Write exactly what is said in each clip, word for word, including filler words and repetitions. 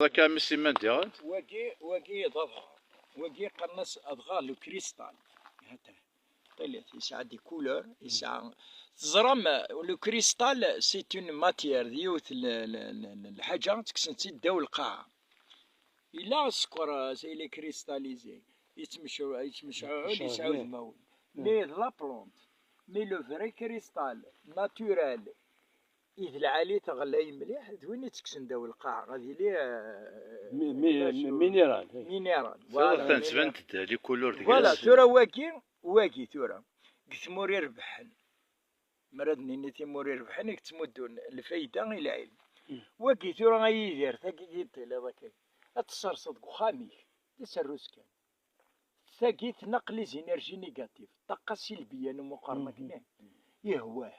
Akka, a Messi, ma diɣen? Wagi, wagi d adɣar. Wagi qqaren-as adɣar le cristal. Hata. Ṭilet, yesɛa des couleurs, yesɛa. Teẓram, le cristal, c'est une matière, d yiwet n l- l- l- l- lḥaǧa, ttekksen-tt-id ddaw lqaɛa. Yella sskeṛ, c'est les cristallisés. Yettmecru-, yettmecɛuɛul, yesɛa udmawen. Mais d la plante. Mais le vrai cristal, naturel, i d lɛali teɣlay mliḥ, d win ittekksen ddaw lqaɛa, ad yili, euh, Mi- mi- mi- Minéral. Minéral. Voilà, tettban-d les couleurs deg Voilà, tura wagi, wagi tura, deg tmura irebḥen. Mi ara d-nini timura irebḥen i yettmuddun lfayda i lɛilm. Wagi tura, ay Yidir, tagi i d-tiliḍ akka, ad tesserseḍ deg uxxam-ik, d aserrus kan. Tagi tnaq les énergies négatives, ṭaqa silbiya n umuqarn akken ihwah.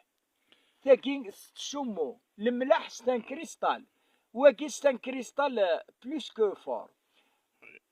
Tagi tettcummu lemlaḥ, c'est un cristal. Wagi c'est un cristal, euh, plus que fort.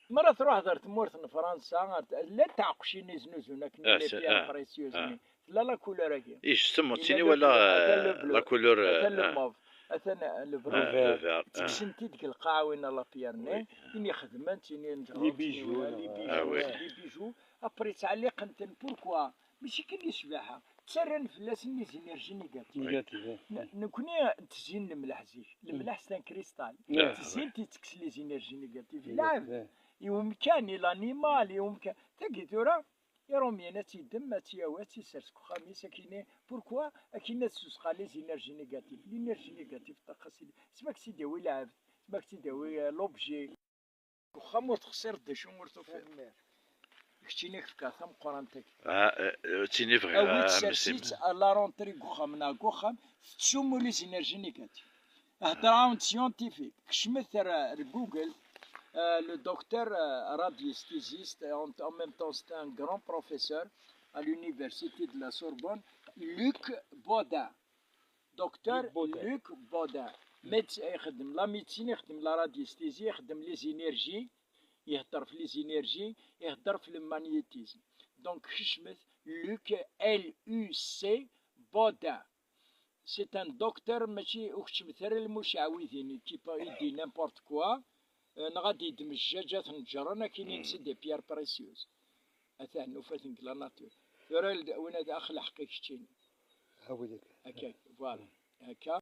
Mi ara truḥeḍ ar tmurt n Fransa, ar t- llant tɛeqqcin iznuzun akken Ah, les c'est- pierres ah, précieuses ah. nni. Tella la couleur-agi. Ijestem ur Yella ttini le- wala atan le bleu, la couleur. atan le Ah, mauve, atan le ah, brun. Le vert. Ah. Ttekksen-t-id deg lqaɛa-win à la pierre-nni, Oui. ini xedmen, tini Les bijoux, les là. bijoux, Ah, oui. les bijoux. Après ttɛelliqen-ten, pourquoi? Mačči kan i ccbaḥa, ttarran fell-asen les énergies négatives. Négatif. N- Nekkni nttezin lemlaḥ zik. Lemlaḥ c'est un cristal. Yeah. Ttezzin-t, ittekkes les énergies négatives. Lɛeb, Yeah. i umkan, i l'animal, i umkan. Tagi tura, Iṛumyen ad tt-yeddem, ad tt-yawi, ad tt-yessers deg uxxam-is, akini, pourquoi? Akini ad tessusqa les énergies négatives. L'énergie négative, ṭaqa s-, sma k-tt-id-yawi lɛebd, sma k-tt-id-yawi, euh, l'objet. Deg uxxam ur texṣireḍ d acu ur tufiḍ. Keččini k-fkeɣ tameqqrant-agi. Ah, eh, ttini bɣiɣ, Awi-d ah, sers-itt à la rentrée deg uxxam neɣ deg uxxam, tettcummu les énergies négatives. Heddreɣ-awen-d scientifique. Kecmet ar, ar Google, euh, le docteur, euh, radiesthésiste, et en, en même temps c'est un grand professeur à l'université de la Sorbonne, Luc Baudin. Docteur Luc Baudin. Luc Baudin. Médecin, ixeddem la médecine, ixeddem la radiesthésie, ixeddem les énergies, ihedder f les énergies, ihedder f le magnétisme. Donc kecmet Luc, L U C, Baudin. C'est un docteur, mačči ur keččmet ara lmucaɛwidin, qui pa- il dit n'importe quoi, euh, neɣ ad d-yeddem jjajat n ǧǧren, akin c'est des pierres précieuses. Atan nufa-ten deg la nature. Tura win ad ax lḥeqq i keččini. Awi-d. Akka, voilà. Akka.